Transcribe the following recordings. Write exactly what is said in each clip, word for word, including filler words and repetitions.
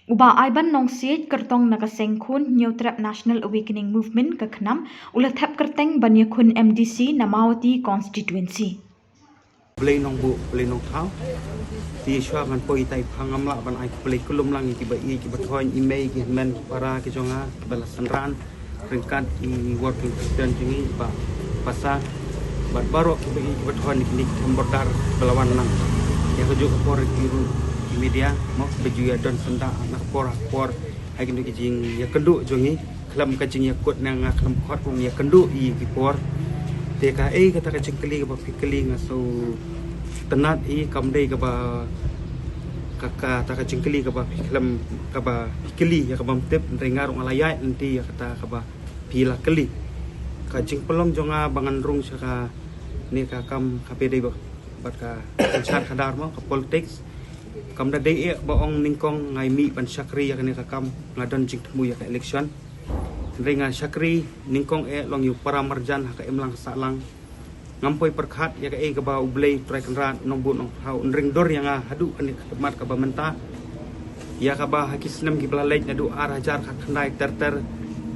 U Bah Aiban Nongsiej, kyrtong na ka seng khun Hynñiewtrep National Awakening Movement ka KHNAM, u la thep kyrteng ban ïakhun M D C na Mawhati Constituency. Blei Nongbuh, Blei Nongthaw. Te shuwa ngan poi tai pha ngam lah ban ai khublei khublei lang ïa kiba ïeit kiba thoiñ, i mei, ki hynmen ki para ki jong nga kiba la synran ryngkat i working president jong ngi, i Bah Pasa, bad baroh kiba ïeit kiba thoiñ na kine ki border ba la wan lang. Ïa kajuh ka por ki ruh ki media, mo, ba ju ïa don syndah na ka por ha ka por ha kine ki jingïakynduh jong ngi, khlem ka jingïakut ne nga khlem khot, kum ïakynduh ïa ki por. Te kaei kata ka jingkylli kaba phi kylli, nga sngewtynnat ïa, kam dei kaba ka, kata ka jingkylli kaba phi khlem, kaba phi kylli ïa kaba ym tip, hynrei nga ruh nga la ïaid lynti ïa kata kaba phi la kylli. Ka jingpynlong jong nga ba ngan rung sha kane ka kam kaba dei bad ka synshar khadar, mo, ka politics, kam da dei eh ba ong nyngkong nga mih ban shakri ïa kane ka kam, nga don jingthmu ïa ka election. Hynrei nga shakri nyngkong eh long ïa u para marjan ha ka imlang ka sahlang. Ngam poi pyrkhat ïa kaei kaba U Blei Trai Kynrad Nongbuh Nongthaw un ring dur ïa nga haduh kane ka khmat kaba mynta, ïa kaba ha ki snem kiba la leit naduh ar hajar khatkhyndai ter ter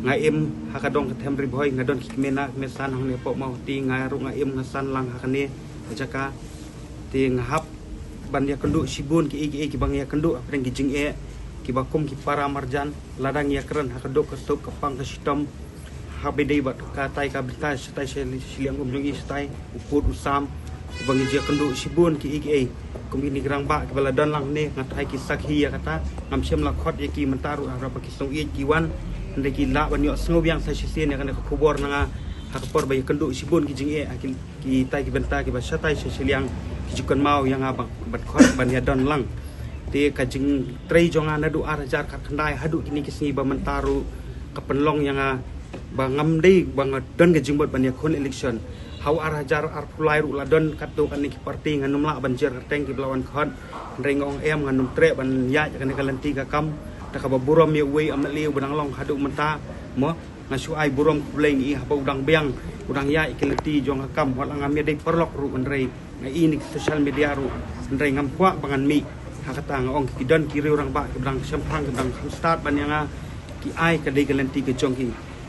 nga im ha ka dong ka them Ri Bhoi, nga don ki kmie na kmie san hangne hapoh Mawhati, nga ruh nga im nga san lang ha kane ka jaka. Te nga hap ban ïakynduh shibun kiei kiei kiba nga ïakynduh hapdeng ki jingeh kiba kum ki para marjan. Lada ngi ïakren ha ka duk ka suk, ka pang ka shitom, ha ba dei bad katai ka bynta shatai shili-, shiliang um jong i, shatai u pud u sam, uba ngi ïakynduh shibun kiei kiei. Kum kine ki rangbah kiba la don lang ne, nga thait ki sakhi ïa kata, ngam shym la khot ïa ki mynta ruh, ha ba ki sngewbha ki wan, hynrei ki lah ban ïohsngew biang sa shisien ïa kane ka khubor na nga ha ka por ba ïakynduh shibun ki jingeh ha ki kitai ki bynta kiba shatai sha shiliang, ki ju kynmaw ïa nga ban, ban khot ban ïadon lang. Te ka jingtrei jong nga naduh ar hajar khatkhyndai haduh kine ki sngi ba mynta ruh ka pynlong ïa nga ba ngam dei ba nga don ka jingmut ban ïakhun election. Ha u ar hajar arphew lai ruh la don katto katne ki party, ngan ym lah ban jer kyrteng, kiba la wan khot, hynrei nga ong em, ngan ym treh ban ïaid ïa kane ka lynti ka kam da kaba burom ïa uwei u M L A uba dang long haduh mynta, mo. Nga shu ai burom khublei ngi ïa haba u dang biang, u dang ïaid ïa ki lynti jong ka kam, wat la ngam ïadei paralok ruh, hynrei nga i na ki social media ruh, hynrei ngam kwah ba ngan mih ha kata. Nga ong ki don ki riew rangbah kiba dang shemphang, kiba dang kham stad ban ïa nga, ki ai ka dei ka lynti ka jong ki.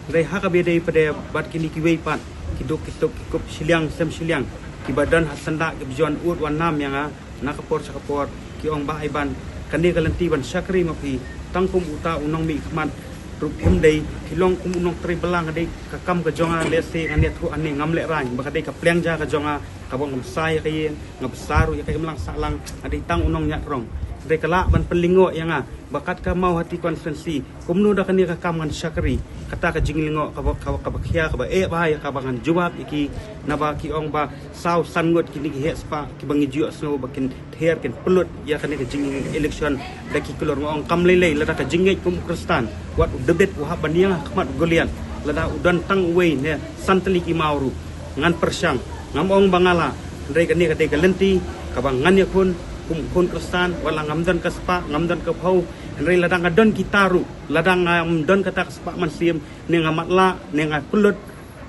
Hynrei ha kaba dei pat de bad kine kiwei pat, ki duk ki suk ki kup shiliang sem shiliang, kiba don ha syndah kiba ju wan ud wan nam ïa nga, na ka por sha ka por, ki ong, Bah Aiban, kane ka lynti ban shakri ma phi, tang kum uta u nongmihkhmat ruh phim dei, phi long kum u nongtrei bylla. Nga dei ka kam ka jong nga, lehse ngan ïathuh hangne, ngam lehraiñ ba ka dei ka pliang ja ka jong nga, kaba ngam sa ïa ka ïing, ngam sa ruh ïa ka imlang sahlang, nga dei tang u nongñiah krong. Hynrei ka lah ban pynlyngngoh ïa nga ba kat ka Mawhati constituency, kumno da kane ka kam ngan shakri. Kata ka jinglyngngoh kaba, kaba, kaba khia, kaba eh bha ïa kaba ngan jubab ïa ki, naba ki ong ba saw san ngut kine ki heh spah kiba ngi ju ïohsngew ba kin ther, kin pynlut ïa kane ka jing election da ki klur. Nga ong kam lei lei, lada ka jingngeit kum u Khristan, wat u Dabid u hap ban ïeng ha khmat u Goliath, lada u don tang uwei ne san tylli ki maw ruh, ngan pyrshang. Ngam ong ba nga lah, hynrei kane ka dei ka lynti kaba ngan ïakhun kum u khun Khristan, wat la ngam don ka spah, ngam don ka phew, hynrei lada nga don kita ruh, lada ngam don kata ka spah mynsiem, ne nga matlah, ne nga pynlut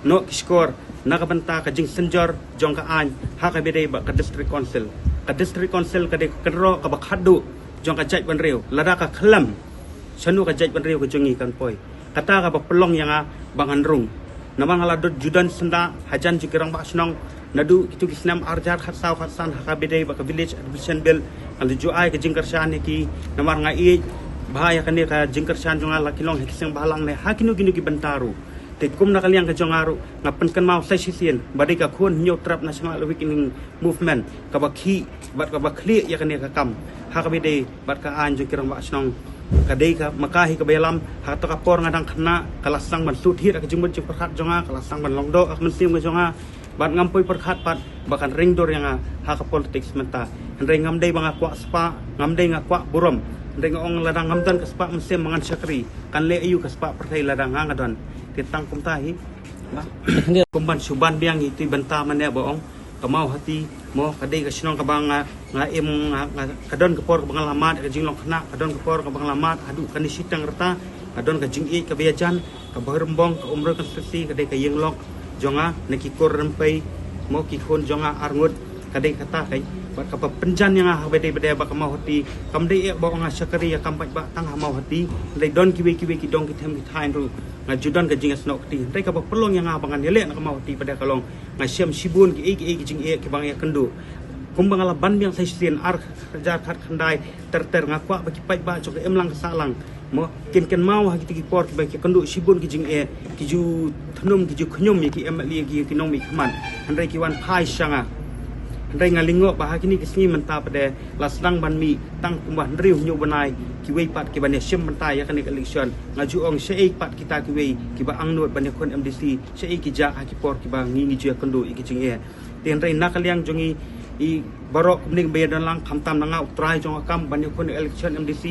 noh ki shkor na ka bynta ka jingsynjor jong ka aiñ ha kaba dei bad ka District Council. Ka District Council ka dei ka kynroh kaba khatduh jong ka jaitbynriew. Lada ka khlem, shano ka jaitbynriew ka jong ngi kan poi? Kata kaba pynlong ïa nga ba ngan rung. Namar nga la dot ju don syndah hajan jong ki rangbah shnong naduh kito ki snem ar hajar khatsaw khatsan ha kaba dei bad ka Village Administration Bill, nga la ju ai ka jingkyrshan ïa ki. Namar nga ïeit bha ïa kane ka jingkyrshan jong nga, la ki long ha ki seng bhalang ne ha kino kino ki bynta ruh. Te kum na ka liang ka jong nga ruh, nga pynkynmaw sa shisien ba dei ka khun Hynñiewtrep National Awakening Movement kaba khih bad kaba khlieh ïa kane ka kam ha kaba dei bad ka aiñ jong ki rangbah shnong. Ka dei ka, ma ka hi kaba ïalam, ha kato ka por nga dang khynnah, ka la sdang ban shu thied ha ka jingmut jingpyrkhat jong nga, ka la sdang ban long doh ha ka mynsiem ka jong nga. Bad ngam poi pyrkhat pat ba kan ring dur ïa nga ha ka politics mynta. Hynrei ngam dei ba nga kwah spah, ngam dei nga kwah burom. Hynrei nga ong lada ngam don ka spah mynsiem ba ngan shakri, kan leh aïu ka spah pyrthei lada nga nga don. Te tang kumta hi. Kumban shu ban biang ïa ito i bynta mane ba ong ka Mawhati, mo, ka dei ka shnong kaba nga, nga im, nga, nga, ka don ka por kaba nga la mad ka jinglong khynnah, ka don ka por kaba nga la mad haduh kane shiteng rta, ka don ka jingïeit kaba ïajan, kaba rymbong, ka Umroi constituency, ka dei ka ïing lok jong nga, na ki kur rympei, mo, ki khun jong nga arngut, ka dei kata ka, Bad kaba pynjan ïa nga ha ba dei ba dei ba ka Mawhati kam dei eh ba nga shakri ïa kam pat ba tang ha Mawhati. Dei don kiwei kiwei ki dong ki them ki thaiñ ruh nga ju don ka jingïasnoh kti. Dei kaba pynlong ïa nga ba ngan ïaleh na ka Mawhati pat ka long nga shem shibun ki ei ki ei ki jingeh kiba nga ïakynduh. Kumba nga la ban biang sa shisien ar hajar khatkhyndai ter ter nga kwah ba ki paidbah jong ka imlang ka sahlang mo kin kynmaw ha kiti ki por kiba ki kynduh shibun ki jingeh ki ju thnum ki ju khñium ïa ki MLA ki ki nongmihkhmat. Hynrei ki wan phai sha nga. Hynrei nga lyngngoh ba ha kine ki sngi mynta pat la sdang ban mih tang kumba hynriew hynñiew bnai kiwei pat kiba ïashim bynta ïa kane ka election. Nga ju ong shaei pat kita kiwei kiba angnud ban ïakhun MDC, shaei ki jah ha ki por kiba ngi ngi ju ïakynduh ïa ki jingeh. Te hynrei na ka liang jong i, i baroh kumne ba ïadon lang khamtam na nga u trai jong ka kam ban ïakhun election MDC,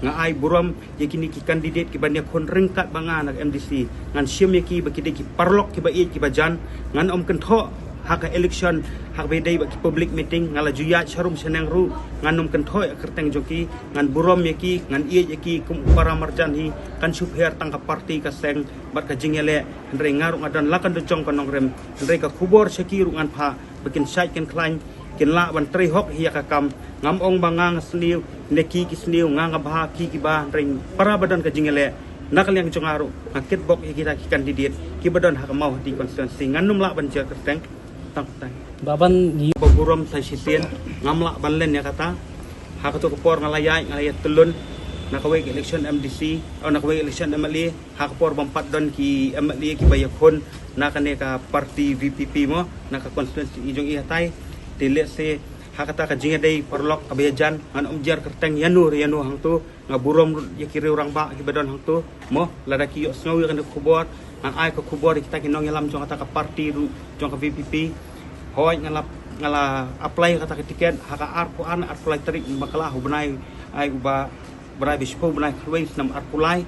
nga ai burom ïa kine ki candidate kiba ïakhun ryngkat ba nga na ka MDC. Ngan shim ïa ki ba ki dei ki paralok kiba ïeit kiba jan. Ngan ym kynthoh ha ka election ha kaba dei ba ki public meeting, nga la ju ïaid sharum shaneng ruh ngan ym kynthoh ïa ka kyrteng jong ki. Ngan burom ïa ki, ngan ïeit ïa ki kum u para marjan hi. Kan shu pher tang ka party ka seng bad ka jingïaleh. Hynrei nga ruh nga don la ka dujong ka nongrim. Hynrei ka khubor sha ki ruh ngan phah ba kin shait kin khlaiñ, kin lah ban trei hok hi ïa ka kam. Ngam ong ba nga nga sniew ne ki ki sniew, nga nga bha ki ki bha. Hynrei para ba don ka jingïaleh na ka liang jong nga ruh nga kitbok ïa kita ki candidate kiba don ha ka Mawhati constituency. Ngan ym lah ban jer kyrteng tang tang. Ba ban ngi ba burom sa shisien ngam lah ban len ïa kata. Ha kato ka por nga la ïaid nga la ïaid tylun na kawei ka election MDC, oh, na kawei ka election MLA. Ha ka por bym pat don ki MLA kiba ïakhun na kane ka party VPP mo, na ka constituency jong i hatai. Te lehse ha kata ka jingïadei paralok kaba ïajan, ngan ym jer kyrteng ïano re ïano hangto. Nga burom ruh ïa ki riew rangbah kiba don hangto mo, lada ki ïohsngew ïa kane ka khubor ngan ai ka khubor ïa kita ki nongïalam jong kata ka party ruh jong ka VPP. Hooid nga la, nga la apply kata ka tiket ha ka arphew ar, arphew lai tarik ba kylla u bnai, ai uba bnai ba shiphew bnai kharwei snem arphew lai.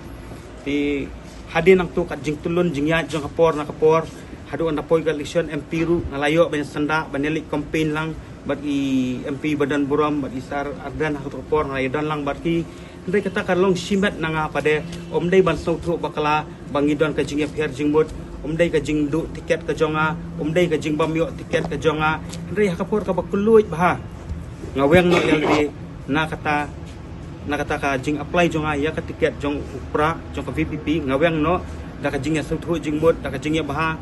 Te hadien nangto kat jingtylun jingïaid jong ka por na ka por haduh ynda poi ka election MP ruh nga la ïoh ban ïasyndah ban ïaleit campaign lang bad i MP ba don burom bad i Sir Ardent. Ha kato ka por nga la ïadon lang bad ki. Hynrei kata ka long shimet na nga pat, ym dei ban sngewthuh bakla ba ngi don ka jingïapher jingmut, ym dei ka jingduh tiket ka jong nga, ym dei ka jingbym ïoh tiket ka jong nga. Hynrei ha ka por kaba kylluid bha nga weng noh ïalade na kata, na kata ka jingapply jong nga ïa ka tiket jong u Prah jong ka VPP. Nga weng noh da ka jingïasngewthuh jingmut, da ka jingïabha.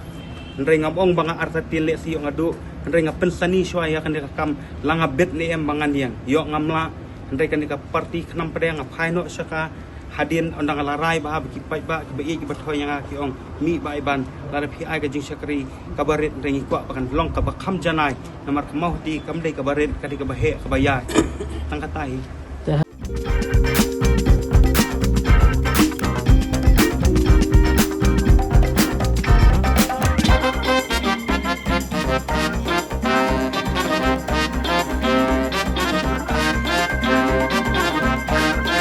Hynrei ngam ong ba nga artatien lehse ïoh nga duh, hynrei nga pynsani shuwa ïa kane ka kam, la nga bit ne em ba ngan ïeng, ïoh ngam lah. Hynrei kane ka party khnam pat nga phai noh sha ka. Hadien ynda nga la rai bha ba ki paidbah kiba ïeit kiba thoh ïa nga ki ong mih Bah Iban, lada phi ai ka jingshakri kaba rit hynrei ngi kwah ba kan long kaba kham janai. Namar ka Mawhati kam dei kaba rit, ka dei kaba heh kaba ïaid. Tang kata hi.